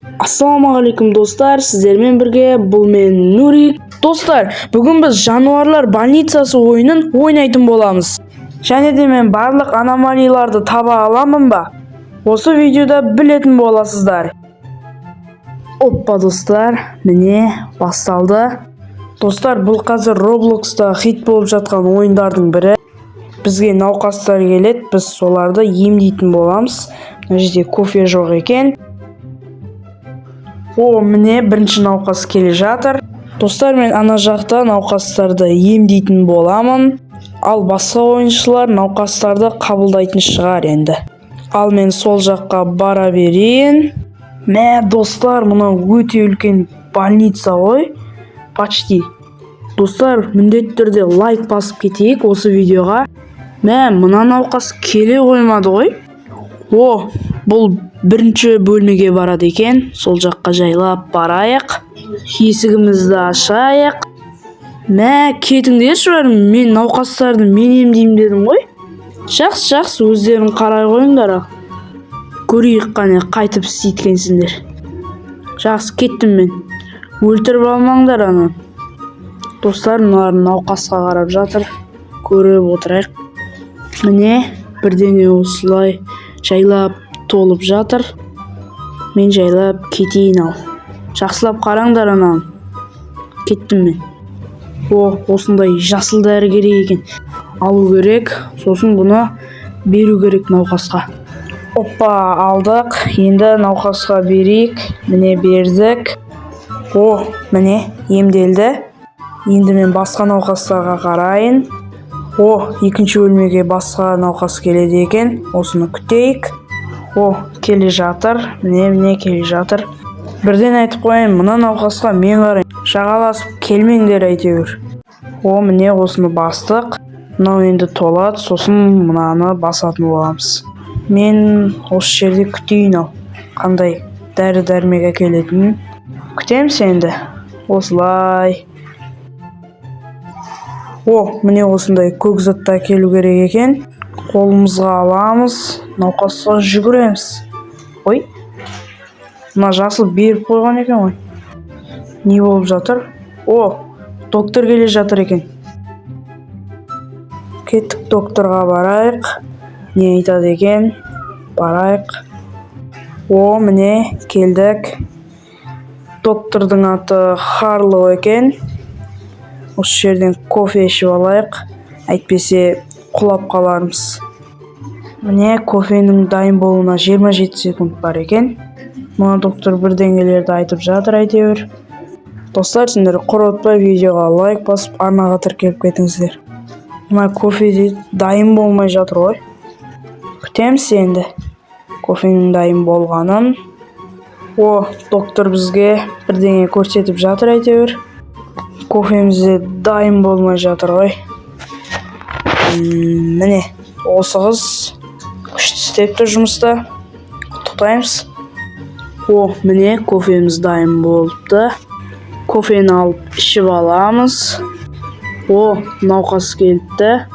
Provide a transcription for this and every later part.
Ассалаумағалейкум, достар! Сіздермен бірге бұл мен, Нурик. Достар, бүгін біз жануарлар больницасы ойынын ойнайтын боламыз. Және де мен барлық аномалияларды таба аламын ба? Осы видеода білетін боласыздар. Оппа, достар, міне, басталды. Достар, бұл қазір Роблокста хит болып жатқан ойындардың бірі. Бізге науқастар келеді, біз соларды емдейтін боламыз. Мына жерде кофе жоқ екен. О, міне, бірінші науқас келе жатыр. Достар, мен ана жақта науқастарды емдейтін боламын, ал басқа ойыншылар науқастарды қабылдайтын шығар енді. Ал мен сол жаққа бара берейін. Мә, достар, мынау өте үлкен больница ғой почти. Достар, міндетті түрде лайк басып кетейік осы видеоға. Мә, мына науқас келе қоймады ғой. О, бұл бірінші бөлмеге барады екен. Сол жаққа жайлап барайық, есігімізді ашайық. Мә, кетіңдерші бәрің, мен науқастарды мен емдеймін дедім ғой. Жақсы, жақсы, өздерің қарай қойыңдар. Ал көрейік, қане, қайтып істейді екенсіңдер. Жақсы, кеттім мен, өлтіріп алмаңдар аны. Достар, мыналар науқасқа қарап жатыр, көріп отырайық. Міне, бірдеңе осылай жайлап толып жатыр. Мен жайлап кетейін. Ал жақсылап қараңдар ананы, кеттім мен. О, осындай жасыл дәрі керек екен, алу керек, сосын бұны беру керек науқасқа. Оппа, алдық, енді науқасқа берейік. Міне, бердік. О, міне, емделді. Енді мен басқа науқастарға қарайын. О, екінші бөлмеге басқа науқас келеді екен, осыны күтейік. О, келе жатыр, міне, міне, келе жатыр. Бірден айтып қояйын, мына науқасқа мен қараймын, жағаласып келмеңдер әйтеуір. О, міне, осыны бастық. Мынау енді толады, сосын мынаны басатын боламыз. Мен осы жерде күтейін. Ал қандай дәрі дәрмек әкелетінін күтеміз енді осылай. О, міне, осындай көк затты әкелу керек екен. Қолымызға аламыз, науқасқа жүгіреміз. Ой, мына жасыл беріп қойған екен ғой. Не болып жатыр? О, доктор келе жатыр екен. Кеттік, докторға барайық, не айтады екен, барайық. О, міне, келдік. Доктордың аты Харлоу екен. Осы жерден кофе ішіп алайық, әйтпесе құлап қалармыз. Міне, кофенің дайын болуына 27 секунд бар екен. Мына доктор бірдеңелерді айтып жатыр әйтеуір. Достар, сендер құр отпай, видеоға лайк басып, арнаға тіркеліп кетіңіздер. Мына кофе де дайын болмай жатыр ғой. Күтеміз енді кофенің дайын болғанын. О, доктор бізге бірдеңе көрсетіп жатыр әйтеуір. Кофеміз де дайын болмай жатыр ғой. Міне, осы қыз күшті істепті жұмысты, құттықтаймыз. О, міне, кофеміз дайын болыпты. Кофені алып ішіп аламыз. О, науқас келіпті.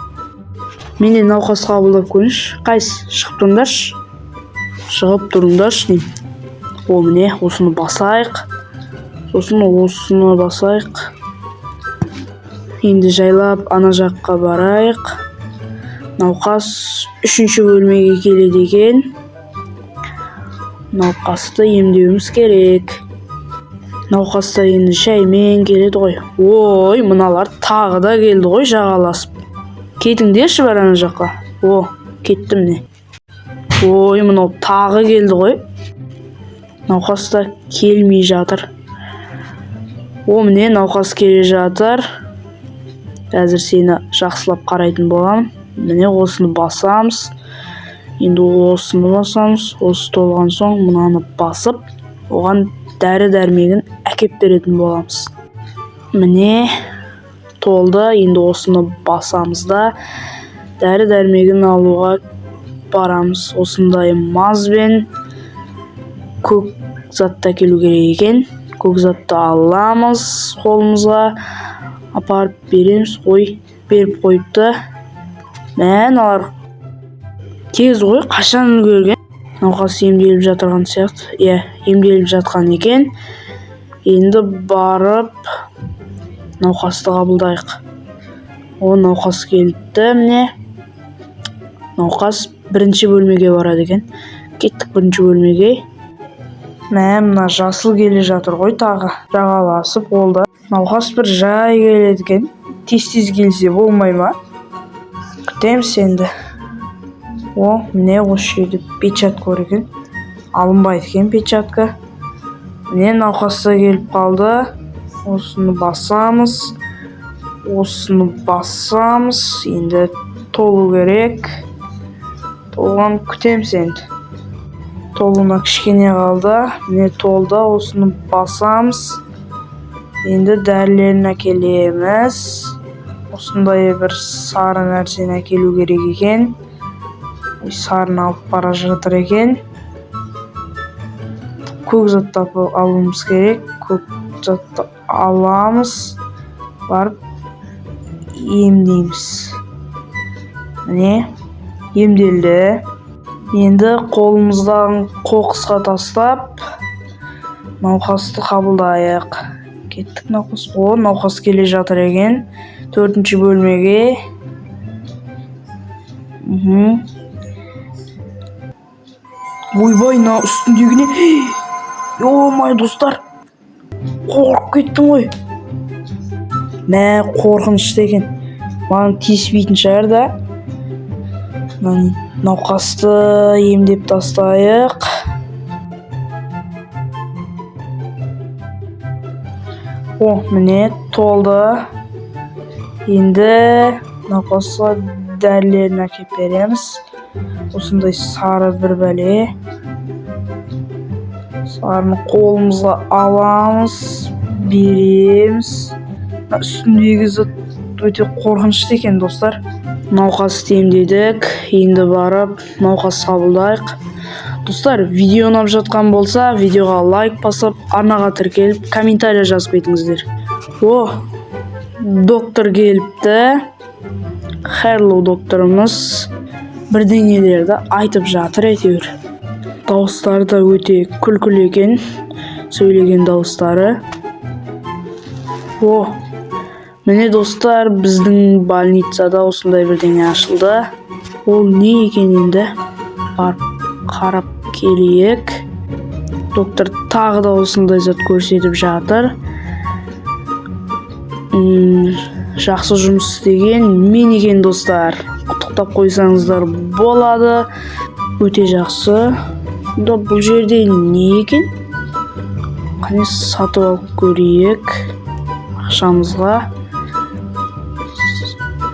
Мен де науқас қабылдап көрейінші. Қайсы, шығып тұрыңдаршы, шығып тұрыңдаршы деймін. О, міне, осыны басайық, сосын осыны басайық. Енді жайлап ана жаққа барайық. Науқас үшінші бөлмеге келеді екен. Науқасты емдеуіміз керек. Науқастар енді шаймен келеді ғой. Ой, мыналар тағы да келді ғой жағаласып. Кетіңдерші бар ана жаққа. О, кетті, міне. Ой, мынау тағы келді ғой. Науқас та келмей жатыр. О, міне, науқас келе жатыр. Қазір сені жақсылап қарайтын боламын. Міне, осыны басамыз, енді осыны басамыз. Осы толған соң мынаны басып, оған дәрі дәрмегін әкеп беретін боламыз. Міне, толды. Енді осыны басамыз да, дәрі дәрмегін алуға барамыз. Осындай мазь бен көк затты әкелу керек екен. Көк затты аламыз, қолымызға апарып береміз. Ой, беріп қойыпты. Мә, мыналар тез ғой, қашан үлгерген? Науқас емделіп жатырған сияқты. Иә, емделіп жатқан екен. Енді барып науқасты қабылдайық. О, науқас келіпті, міне. Науқас бірінші бөлмеге барады екен. Кеттік бірінші бөлмеге. Мә, мына жасыл келе жатыр ғой тағы. Жағаласып ол да. Науқас бір жай келеді екен. Тез-тез келсе болмай ма? Күтеміз енді. О, міне, осы жерде печатка бар екен. Алынбайды екен печатка. Міне, науқас та келіп қалды. Осыны басамыз. Осыны басамыз. Енді толу керек. Толғанын күтеміз енді. Толуына кішкене қалды. Міне, толды. Осыны басамыз. Енді дәрілерін әкелеміз. Осындай бір сары нәрсені әкелу керек екен. Сарыны алып бара жатыр екен. Көк затты алуымыз керек. Көк затты аламыз. Барып емдейміз. Міне, емделді. Енді қолымыздағы қоқысқа тастап, науқасты қабылдайық. Кеттік, науқас. О, науқас келе жатыр екен. Төртінші бөлмеге. Ойбай, мына үстіндегі не? Ё-моё, достар. Қорқып кеттім ғой. Мә, қорқынышты екен. Маған тиіспейтін шығар да. Науқасты емдеп тастайық. О, міне, толды. Енді науқасқа дәрілерін әкеліп береміз. Осындай сары бір бәле. Сарыны қолымызға аламыз, береміз. Мына үстіндегі зат өте қорқынышты екен, достар. Науқасты емдедік. Енді барып науқас қабылдайық. Достар, видео ұнап жатқан болса, видеоға лайк басып, арнаға тіркеліп, комментарий жазып кетіңіздер. О, доктор келіпті. Херлоу докторымыз бірдеңелерді айтып жатыр әйтеуір. Дауыстары да өте күлкілі екен, сөйлеген дауыстары. О, міне, достар, біздің больницада осындай бірдеңе ашылды. Ол не екен енді? Барып қарап келейік. Доктор тағы да осындай зат көрсетіп жатыр. Жақсы жұмыс істеген мен екен, достар. Құттықтап қойсаңыздар болады. Өте жақсы. Сонда бұл жерде не екен? Қане, сатып алып көрейік ақшамызға.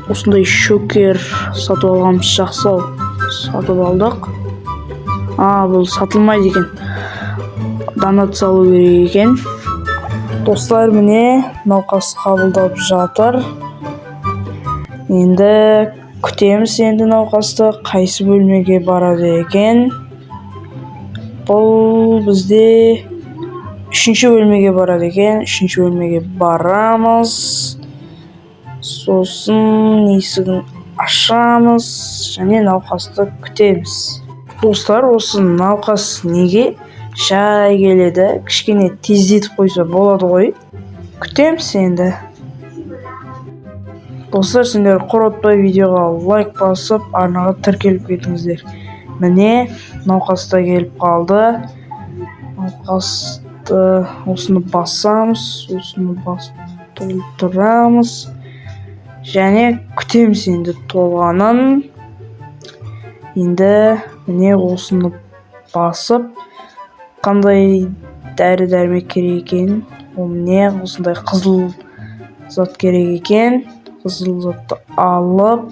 Осындай шокер сатып алғанымыз жақсы ау. Сатып алдық. А, бұл сатылмайды екен. Донат салу керек екен. Достар, міне, науқас қабылдап жатыр. Енді күтеміз енді науқасты, қайсы бөлмеге барады екен. Бұл бізде үшінші бөлмеге барады екен. Үшінші бөлмеге барамыз. Сосын есігін ашамыз және науқасты күтеміз. Достар, осы науқас неге жай келеді? Кішкене тездетіп қойса болады ғой. Күтеміз енді. Достар, сендер құр отпай видеоға лайк басып, арнаға тіркеліп кетіңіздер. Міне, науқас та келіп қалды. Науқасты осыны басамыз, осыны басып толтырамыз. Және күтеміз енді толғанын. Енді міне, осыны басып, қандай дәрі-дәрмек керек екен. Ол міне, осындай қызыл зат керек екен. Қызыл затты алып,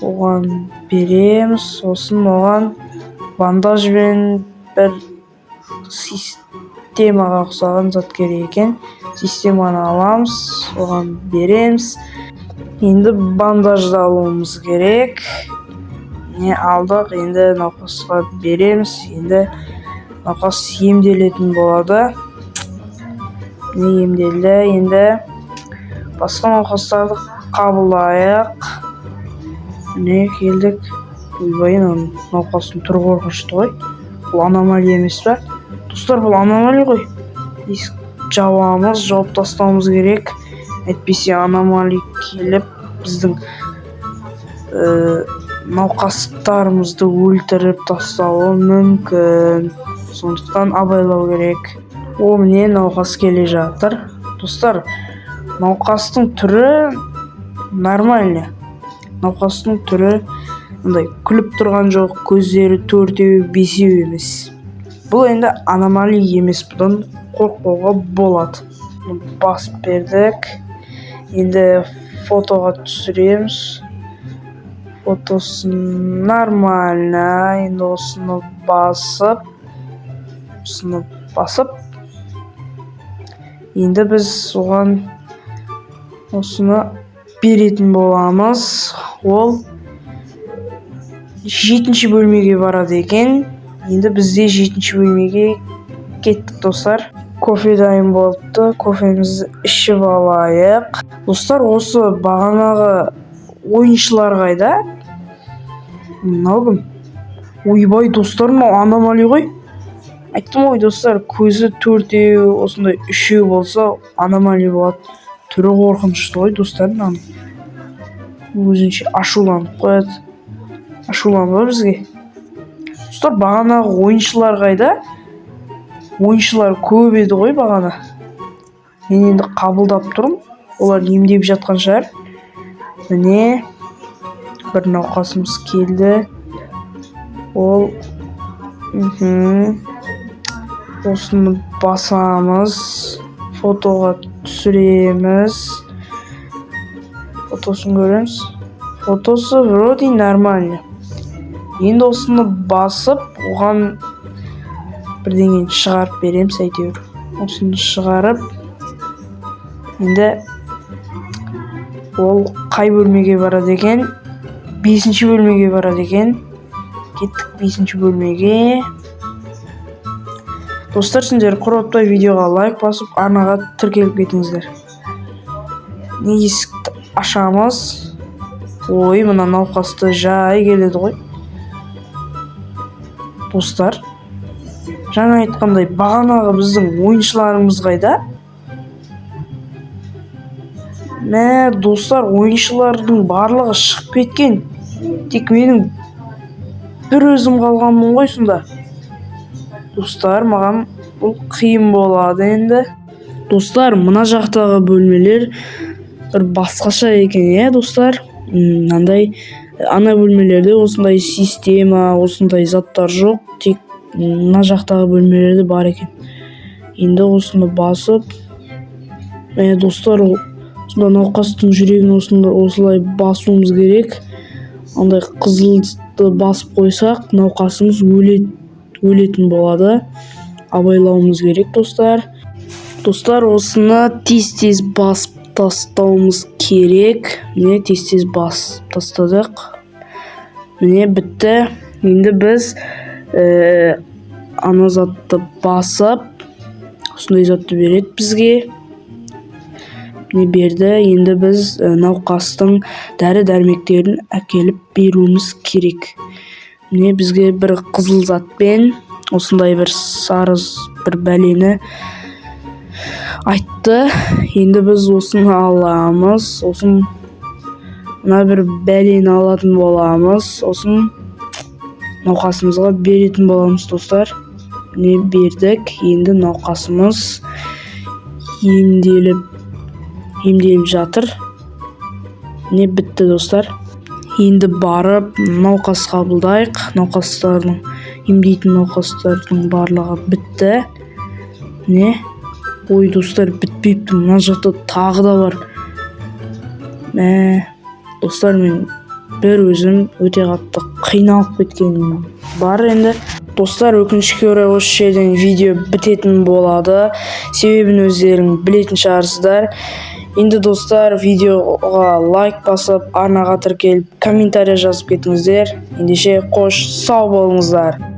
оған береміз. Сосын оған бандажбен бір системаға ұқсаған зат керек екен. Системаны аламыз, оған береміз. Енді бандажды алуымыз керек. Міне, алдық, енді науқасқа береміз. Енді науқас емделетін болады. Міне, емделді. Енді басқа науқастарды қабылдайық. Міне, келдік. Ойбай, мына науқастың түрі қорқынышты ғой. Бұл аномалия емес па, достар? Бұл аномалия ғой. Есік жабамыз, жауып тастауымыз керек, әйтпесе аномалия келіп, біздің науқастарымызды өлтіріп тастауы мүмкін. Сондықтан абайлау керек. О, міне, науқас келе жатыр, достар. Науқастың түрі нормально, науқастың түрі андай күліп тұрған жоқ, көздері төртеу, бесеу емес. Бұл енді аномалия емес, бұдан қорықпауға болады. Басып бердік, енді фотоға түсіреміз. Фотосы нормально. Енді осыны басып, осыны басып, енді біз оған осыны беретін боламыз. Ол жетінші бөлмеге барады екен. Енді бізде жетінші бөлмеге кеттік, достар. Кофе дайын болыпты, кофемізді ішіп алайық. Достар, осы бағанағы ойыншылар қайда? Мынау кім? Ойбай, достар, мынау аномалия ғой. Айттым ғой, достар, көзі төртеу, осындай үшеу болса, аномалия болады. Түрі қорқынышты ғой, достар, мынаның. Өзінше ашуланып қояды. Ашуланба бізге. Достар, бағанағы ойыншылар қайда? Ойыншылар көп еді ғой бағана. Мен енді қабылдап тұрмын, олар емдеп жатқан шығар. Міне, бір науқасымыз келді. Ол осыны басамыз, фотоға түсіреміз, фотосын көреміз. Фотосы вроде нормально. Енді осыны басып, оған бірдеңені шығарып береміз әйтеуір. Осыны шығарып, енді ол қай бөлмеге барады екен? Бесінші бөлмеге барады екен. Кеттік бесінші бөлмеге. Достар, сендер құр отпай видеоға лайк басып, арнаға тіркеліп кетіңіздер. Есікті ашамыз. Ой, мына науқасты жай келеді ғой. Достар, жаңа айтқандай, бағанағы біздің ойыншыларымыз қайда? Мә, достар, ойыншылардың барлығы шығып кеткен, тек менің бір өзім қалғанмын ғой сонда. Достар, маған бұл қиын болады енді. Достар, мына жақтағы бөлмелер бір басқаша екен, иә, достар? Мынандай ана бөлмелерде осындай система, осындай заттар жоқ, тек мына жақтағы бөлмелерде бар екен. Енді осыны басып, мә, достар, ол сонда науқастың жүрегін осында осылай басуымыз керек. Андай қызылды басып қойсақ, науқасымыз өлетін болады. Абайлауымыз керек, достар. Достар, осыны тез тез басып тастауымыз керек. Міне, тез тез басып тастадық. Міне, бітті. Енді біз ана затты басып, осындай затты береді бізге. Міне, берді. Енді біз науқастың дәрі дәрмектерін әкеліп беруіміз керек. Міне, бізге бір қызыл затпен осындай бір сары бір бәлені айтты. Енді біз осыны аламыз, сосын мына бір бәлені алатын боламыз, сосын науқасымызға беретін боламыз. Достар, міне, бердік. Енді науқасымыз емделіп жатыр. Міне, бітті, достар. Енді барып науқас қабылдайық. Науқастардың, емдейтін науқастардың барлығы бітті. Міне. Ой, достар, бітпейді, мына жақта тағы да бар. Мә, достар, мен бір өзім өте қатты қиналып кеткенім бар. Енді, достар, өкінішке орай, осы жерден видео бітетін болады, себебін өздерің білетін шығарсыздар. Енді, достар, видеоға лайк басып, арнаға тіркеліп, комментарий жазып кетіңіздер. Ендеше, қош сау болыңыздар.